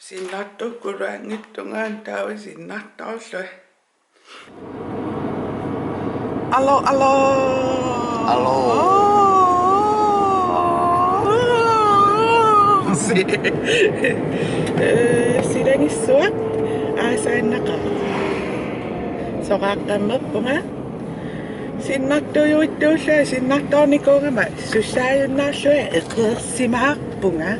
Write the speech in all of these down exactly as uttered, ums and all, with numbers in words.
Sinnartukkuluanngittunga taava sinnartoorlunga. Allo, allo. Allo. Si-, eh, silagissuaq aasaannaqaaq. Soraaqammerpunga. Sinnartuujuittuullunga sinnartoornikuugama sussaajunnaarlunga eqeersimaarpunga.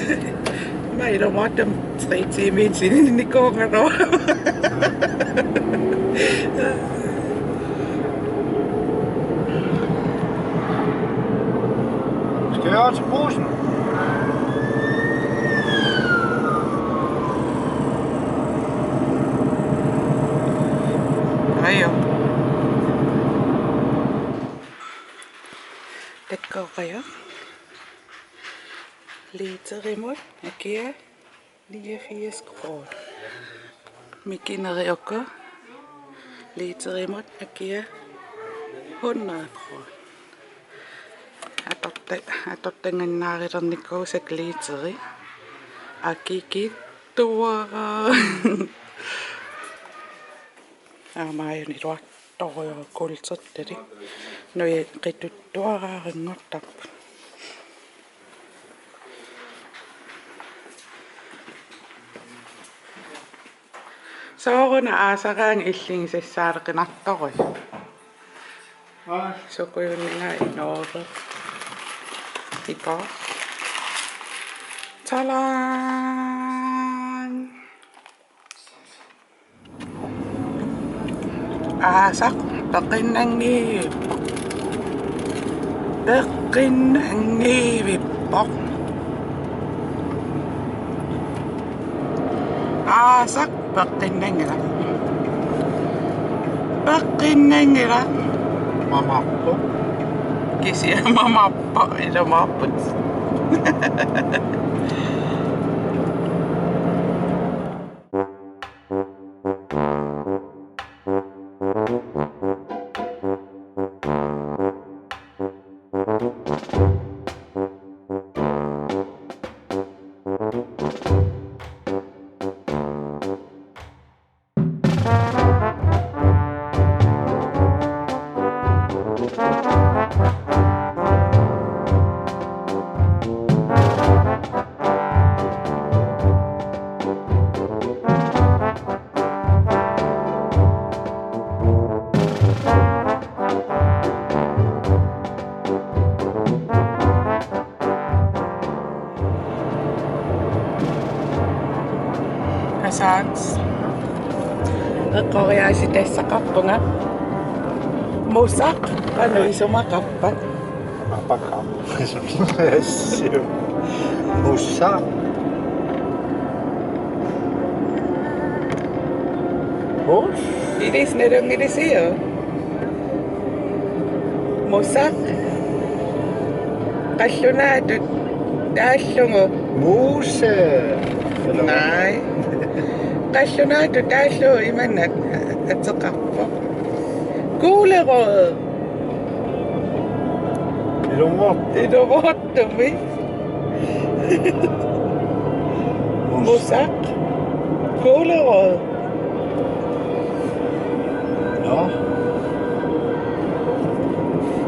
Aamma ilumoortumik tre timer sininnikuugama. Skal jeg også bruge den? Ajo. Takoqqaaq. Literimut akia niogfirs kroner. Mikineri uku. Literimut akia hundrede kroner. Atorta-, atortanngannaarilernikuusakka literi. Akikitsuara. Aamma aajuna iluartorujuuvoq kuultertalik. Nujat qituttuaraaranngortarput. Sooruna aasaraangat illigisassaaleqinartorujuk. Sukujunnginnaat inooreq. Iko. Talaan! Aasaq peqqinnanngivippoq. Peqqinnanngivippoq. Aasaq peqqinnanngilaq. Peqqinnanngilaq. Mamarpoq. Kisianni mamarpoq, ilumoorpoq. Asaat. Eqqoriaasitassaqarpunga. Musaq qanoq isumaqarpa? Apakka. Musaq. Mus. Ilissi nalunngilisiuk? Musaq. Qallunaatut taallugu. Muse. Nej. Qallunaatut taallugu imannak ateqarpoq. Gulerod. Ilumoortumik. Ilumoortumik. Mus. Musaq. Gulerod. Nå.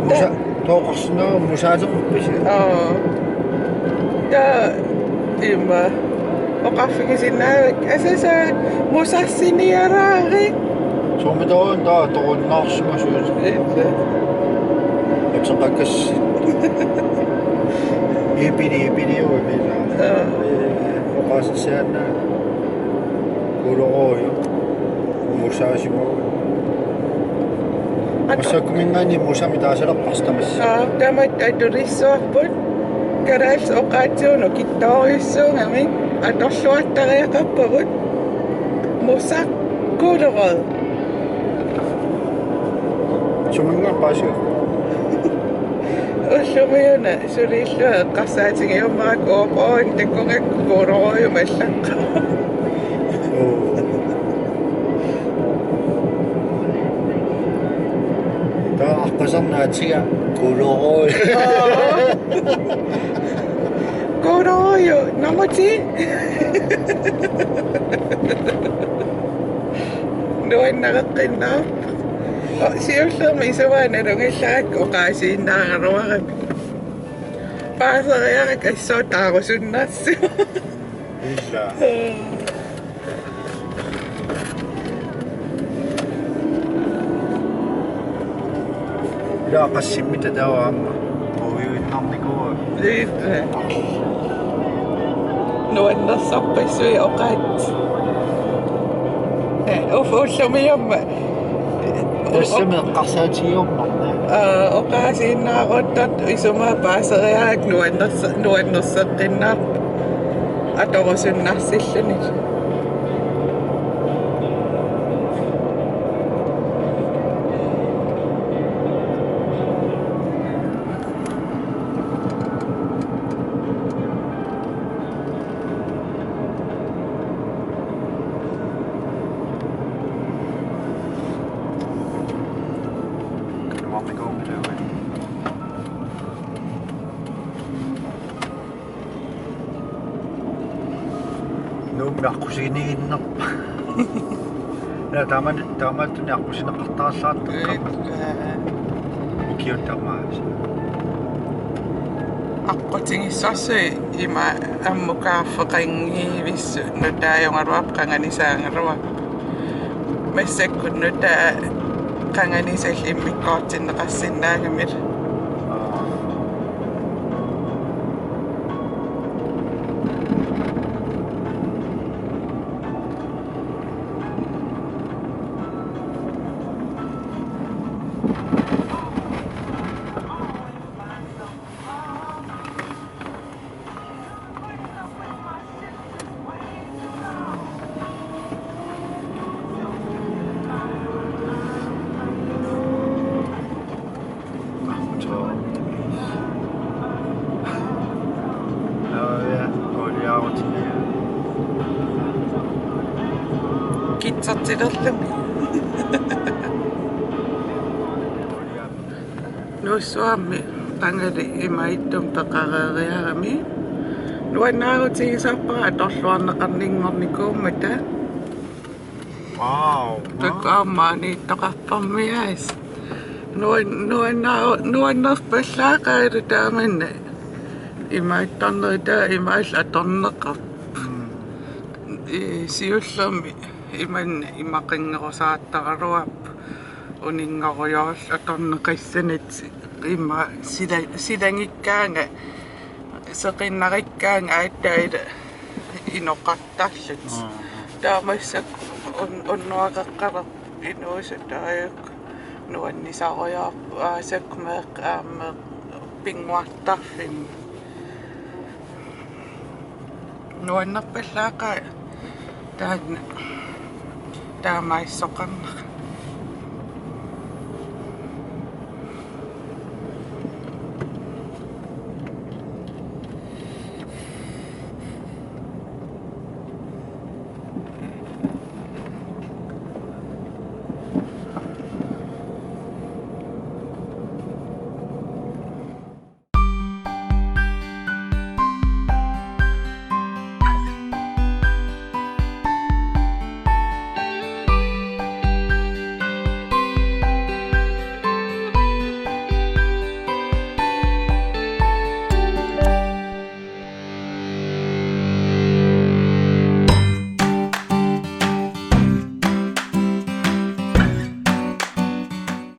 Musa-, tooqarsinnaagama musaateqarpisi? Aa. Taava immaqa oqarfigisinnaavakka. Asasaat musarsiniaraari. Soormitaava taava torunnaarsimasuusoq. Ila. Ateqakassi. Ipili, ipili, ipili. Aa. Oqaasersiaannaa. Gulerod. Musaasimavoq. At- Massakkut minngaanniit musamik taasalerparsi tamassi. Aa, tamatta atulissuarput. Kalaallisut oqaatsigut nukittoorujussuugamik atorluartariaqarpagut. Musaq gulerod. Suminnga paasiuk? Ullumiuna suliillunga eqqarsaatigiumarakku uagut takunngikkukku gulerodimik allaqqavoq. Oo. Taava aqqusernatiga gulerod. Gulerod. Nummer ti. Nuannareqqinnaarpoq. Siullermik isumaga nalunngilakka oqaasiinnaagaluarami. Paaseriarakku assut taarusunnarsivoq. Ila. Ila qassimmita taava aamma. Uiuinnarnikuuara. Ila. Nuannersarpassuit oqaatsit. Eh, uf, ullumi aamma. Tassami eqqarsaatigiuarnarni. Aa, oqaasiinnaaruttortoq isumaga paaseriarakku nuannerse-, nuannerseqqinnaarpoq atorusunnarsilluni. Nuummi aqqusiniginnerpa. Ja, taama-, taamaattunik aqqusineqartarallaartoq. Ila. Ukiut tamaasa. Aqqutigissarsi ima ammukaaffeqanngivissut nutaajugaluarput qanganisaagaluarput. Massakkut nutaat qanganisallu immikkoortinneqarsinnaagamik. Aa. Kitsartilerlumi. Nuussuarmi qangali imaattumik peqareeriarami. Nuannaarutigisarpara atorluarneqarninngornikuummata. Wow. Takuarmaaniittoqarpormiaas. Nuan-, nuannaaru-, nuannerpallaaqaalu taamanna. Imaattarnerit taava imaallu atorneqarput. Mm. Ii, siullermik imanna imaqinngerusaartaraluarpoq. Uninngorujoorlugu atorneqassanertik ima sila-, silangikkaanga seqinnarikkaanga aatsaat ila inoqartarlutik. Mm. Taava massakkut un-, unnuaqeqqalerput inuusutut ajukku nuannisarujoorput aasakkut meeqqat aamma pinnguartarfinni. Nuannerpallaaqaaq taanna taamaassoqarnera.